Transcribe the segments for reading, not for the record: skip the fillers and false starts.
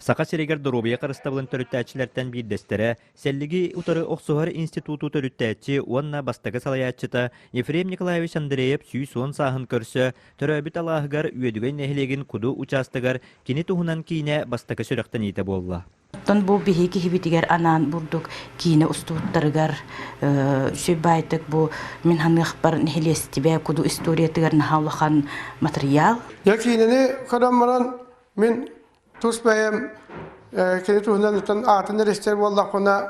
Саха сиригэр доруобуйа харыстабылын төрүттээччилэртэн биирдэстэрэ, сэллиги утары охсуһар институту төрүттээччи уонна бастакы салайааччыта Ефрем Николаевич Андреев 110 сааһын көрсө, төрөөбүт алааһыгар Үөдүгэй нэһилиэгин Куду учаастагар кини туһунан киинэ бастакы сүрэхтэниитэ буолла. Оттон бу биһиги киһибитигэр анаан бурдук киинэ устубуттарыгар үчүгэй баайтык бу мин ханыахпар нэһилиэстибэ куду историятыгар наһаа улахан матырыйаал. Дьэ киинэни көрөн баран мин тус бэйэм кини туһунан оттон аатын эрэ истэр буоллахпына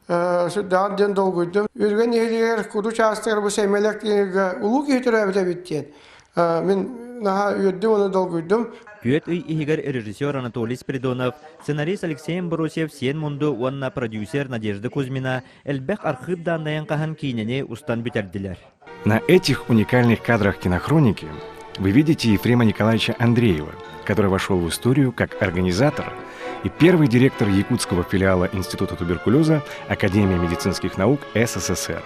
сүрдээҕин диэн долгуйдум. Үргэн нэһилиэгэр куду учаастагар бу Сэмэлэк диэн улуу киһи төрөөбүт эбит диэн мин наһаа үөрдүм уонна долгуйдум. Түөрт ый иһигэр режиссер Анатолий Спиридонов, сценарист Алексей Амбросьев Сиэн Мунду уонна продюсер Надежда Кузьмина элбэх архыып дааннайын хаһан киинэни устан бүтэрдилэр. На этих уникальных кадрах кинохроники вы видите Ефрема Николаевича Андреева, который вошел в историю как организатор и первый директор якутского филиала Института туберкулеза Академии медицинских наук СССР.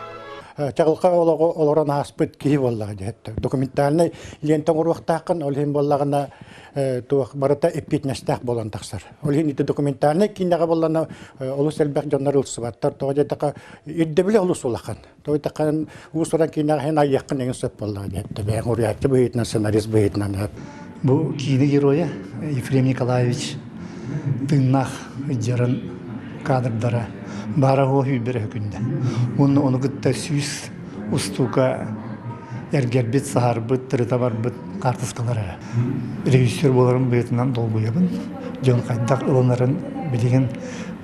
Чаҕылхай олоҕу олорон ааспыт киһи буоллаҕа диэттэр. Документальнай лента оҥоруохтааххын, ол иһин буоллаҕына туох барыта эппиэтинэстээх буолан тахсар. Ол иһин ити документальнай киинэҕэ буоллаҕына олус элбэх дьоннор ылсыбаттар. Тоҕо диэтэххэ ирдэбилэ олус улахан. Тоҕо диэтэххэ уус-уран киинэҕэ иһин айыаххын эҥин сөп буоллаҕа диэттэ. Бэйэҥ уруйааччы быһыытынан, сценарист быһыытынан. Бу киинэ геройа Ефрем Николаевич тыыннаах дьарын кадрдара баара суох үүрбэрэ күндэ. Уонна ону кытта сүүс устуука эргэрбит, саһарбыт, тырыта барбыт хаартыскалара. Режиссер буоларым быһыытынан долгуйабын. Дьон хайдах ылынарын билигин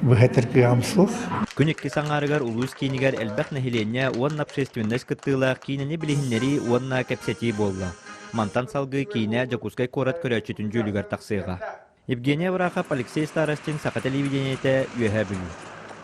быһа этэр кыаҕым суох. Күн иккис аҥаарыгар улуус киинигэр элбэх нэһилиэнньэ уонна общественность кыттыылаах киинэни билиһиннэрии уонна кэпсэтии буолла. Мантан салгыы киинэ Дьокуускай куорат көрөөччүтүн дьүүлүгэр тахсыаҕа. Евгений Аврахов, Алексей Старостин, Саха телевидениетэ, Үөһээ Бүлүү.